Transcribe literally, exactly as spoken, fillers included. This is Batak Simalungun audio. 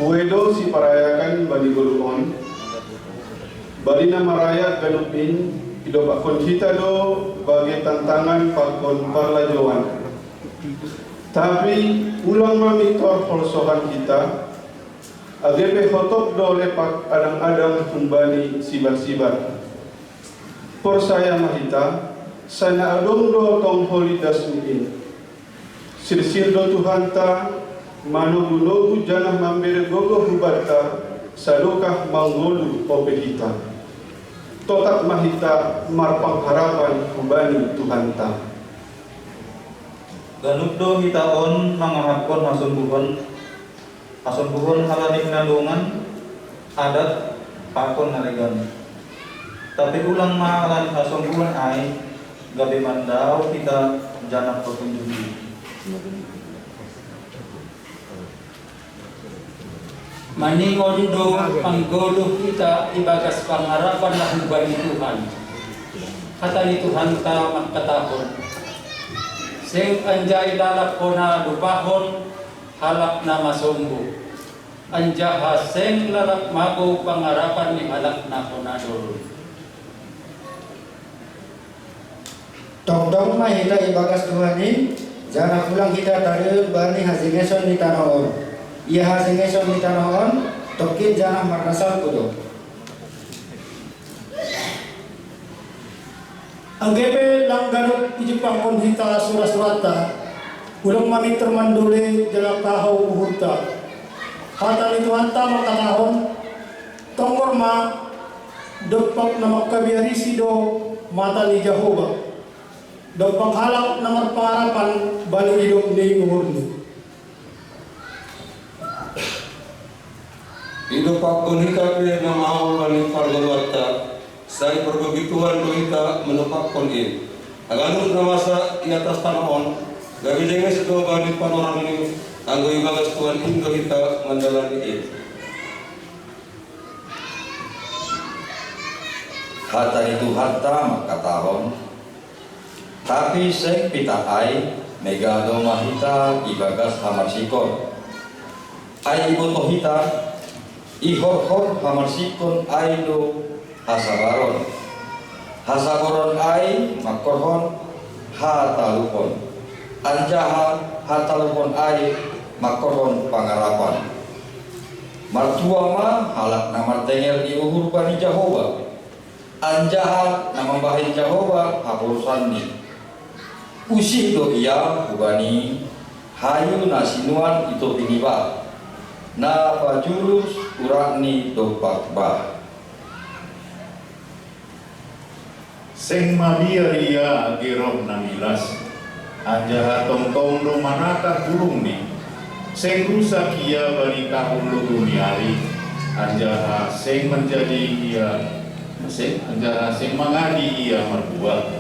Kue do siparayakan bani goluh on, bani na marayak ganup in, idopakkon hita do bage tantangan pakon parlajouan. Tapi ulang ma mintor holsohan hita, age pe hotop do lepak adang-adang humbani sibar-sibar. Porsaya ma hita, sai na adong do tong holi dasni in. Sirsir do Tuhanta, manogu-nogu janah mambere gogoh hubanta, sadokah manggoluh ope hita. Totap ma hita marpangharapan hubani Tuhanta. Ganup do hita on mangarapkon hasombuhon, hasombuhon halani hinandongan, adat, pakon na legan. Tapi ulang ma halani hasombuhon ai, gabe mandao hita janah papunjung diri. Maningon do manggoluh hita ibagas pangarapan na humbani Tuhan. Hata ni Tuhanta mangkatahon: Seng anjai lalap hona lupahon halak na masombuh, anjaha seng lalap magou pangarapan ni halak na hona dolon. Tongtong ma hita ibagas Tuhan in, janah ulang hita taruyuk bani hajengeson ni tanoh on. Ia hajengeson ni tanoh on tongkin janah marna salpu do. Age pe lang ganup ijumpangkon hita sura-suranta, ulang ma mintor mandole jala kahou uhurta. Hata ni Tuhanta mangkatahon: Tonggor ma, dompak na mangkabiarisi do mata ni Jahowa, dompak halak na marpangarapan bani idop ni uhurni. Idompakkon hita pe na maol bani pargoluanta, sai parbegituan do hita mandompakkon in. Haganup na masa i atas tanoh on, gabe jenges do bani panorangni, anggo ibagas Tuhan in do hita mandalani in. Hata ni Tuhanta mangkatahon: Tapi seng pitah ai, megah do ma hita ibagas hamarsikon. Ai ibotoh hita, ihorhon hamarsikon ai do hasabaron. Hasabaron ai mangkorhon hatalupon, anjaha hatalupon ai mangkorhon pangarapan. Martua ma halak na martenger ni uhur bani Jahowa, anjaha na mambahen Jahowa haporusanni. Usih do ia hubani hayu na sinuan i topi ni bah, na pajulus uratni dompak bah. Seng mabiar ia age roh na milas, anjaha tongtong do manatah bulungni. Seng rusak ia bani tahun logu ni ari, anjaha seng manjadi ia, seng, anjaha seng mangadi ia marbuah,